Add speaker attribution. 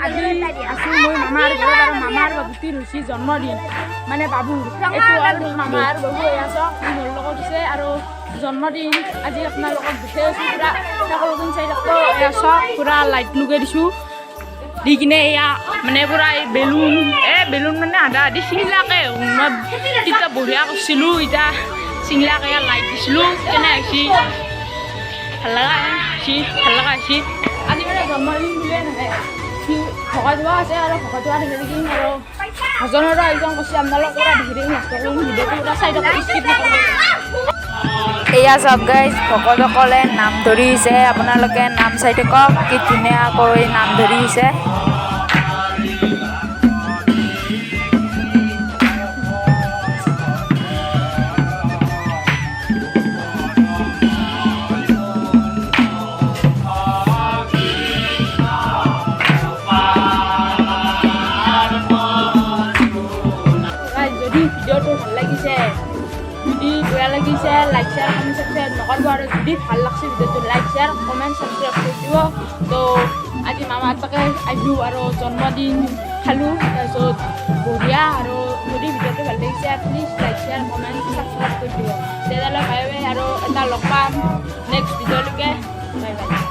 Speaker 1: আজি আছোঁ মই মামাৰ ঘৰত আৰু মামাৰ বাবুটিৰ হৈছে জন্মদিন, মানে বাবুৰ। এইটো আৰু মামাৰ বাবু, এয়া চাওক, মোৰ লগত আছে আৰু জন্মদিন আজি আপোনালোকক দেখাই আছোঁ। পূৰা সকলোদিন চাই থাকব। এয়া চাওক, পূৰা লাইট লগাই দিছোঁ, দি কিনে এয়া মানে পূৰা এই বেলুন, এই বেলুন মানে আধা আধি চিংলাকে। মই তেতিয়া বঢ়িয়া কৰিছিলোঁ, এতিয়া চিংলাকে এয়া লাইট দিছিলোঁ। কেনে হৈছে? ভাল লগা হৈছে, ভাল লগা হৈছে। আজি মানে জন্মদিন বুলিয়ে নহয়, সি ভকত হোৱা আছে আৰু ভকত হোৱা দেখি থাকিম আৰু ভজনৰো আয়োজন কৰিছে। আপোনালোক পূৰা দেখি থাকিম, ভিডিঅ'টো পূৰা চাই থাকক, স্কিপ নকৰিব।
Speaker 2: এয়া চাওক গাইজ, ভকতসকলে নাম ধৰিছে। আপোনালোকে নাম চাই থাকক, কি ধুনীয়াকৈ নাম ধৰিছে।
Speaker 1: গাইজ, যদি ভিডিঅ'টো ভাল লাগিছে, যদি বেয়া লাগিছে, লাইক, শ্বেয়াৰ, কমেণ্ট, ছাবস্ক্ৰাইব নকৰিব। আৰু যদি ভাল লাগছে ভিডিঅ'টো, লাইক, শ্বেয়াৰ, কমেণ্ট, ছাবস্ক্ৰাইব কৰি দিব। তো আজি মামাহঁতকে আহিলোঁ আৰু জন্মদিন খালোঁ, তাৰপিছত বঢ়িয়া। আৰু যদি ভিডিঅ'টো ভাল লাগিছে, please like, share, comment, subscribe কৰি দিব। তেতিয়াহ'লে বাই বাই আৰু এটা লগ পাম নেক্সট ভিডিঅ'লৈকে। Bye bye.